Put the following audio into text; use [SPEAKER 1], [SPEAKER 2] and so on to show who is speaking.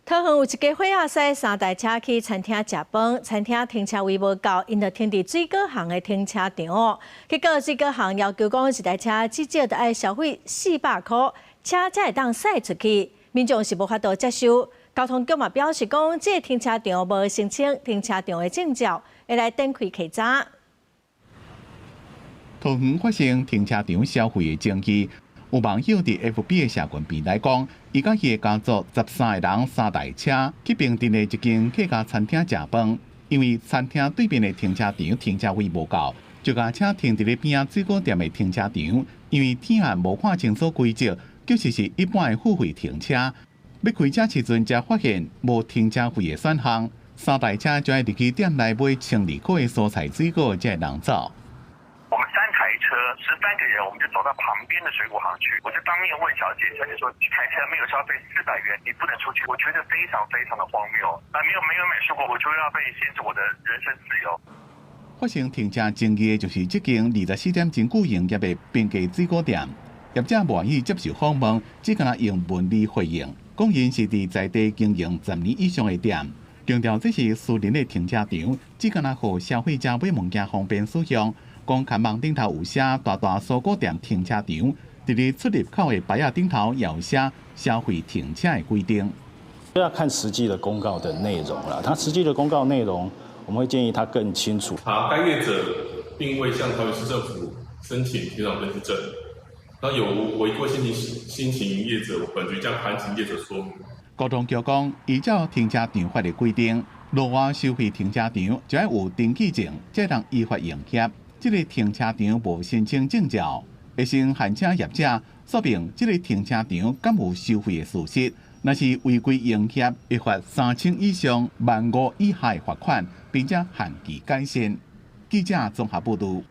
[SPEAKER 1] 桃園有一家伙仔駛三台車去餐廳食飯，餐廳停車位無夠，𪜶就停佇水果行的停車場。結果水果行要求講一台車至少著愛消費400箍，車才會當駛出去。民眾是無法度接受。交通局嘛表示講，這個停車場無申請停車場的證照，會來展開稽查。
[SPEAKER 2] 桃園發生停車場消費的爭議。有網友佇 FB 的社群平台講，伊佮伊的家族13個人三台車去平鎮的一間客家餐廳食飯，因為餐廳對面的停車場停車位無夠，就共車停佇咧邊仔水果店的停車場。因為天下無看清楚規則，就是是一般的付費停車。欲開車時陣，才發現無停車費的選項，三台車就愛入去店內買12塊的蔬菜水果才會當走。
[SPEAKER 3] 我們三台車13個人，我們就走到旁邊的水果行去。我就當面問小姐，小姐說：一台車沒有消費400元，你不能出去。我覺得非常非常的荒謬。啊，沒有沒有買水果，我就要被限制我的人身自由。
[SPEAKER 2] 發生停車爭議的就是這間24點鐘久營業的平價水果店，業者無願意接受訪問，只敢若用文字回應，講𪜶是佇在地經營10年以上的店，強調這是私人的停車場，只敢若予消費者買物件方便使用。講看網頂頭有寫大大蔬果店停車場，佇咧出入口的牌仔頂頭也有寫消費停車的規定。
[SPEAKER 4] 要看實際的公告的內容啦，他實際的公告內容，我們會建議他更清楚。
[SPEAKER 5] 查該業者並未向桃園市政府申請停車場登記證，那有無違規新型營業者，本局將函請業者說明。
[SPEAKER 2] 交通局講，依照停車場法的規定，路外收費停車場就愛有登記證，才通依法營業。這個停車場無申請證照，會先限車業者說明這個停車場敢有收費的事實。若是違規營業，會罰3000以上萬五以下的罰款，並且限期改善。記者綜合報導。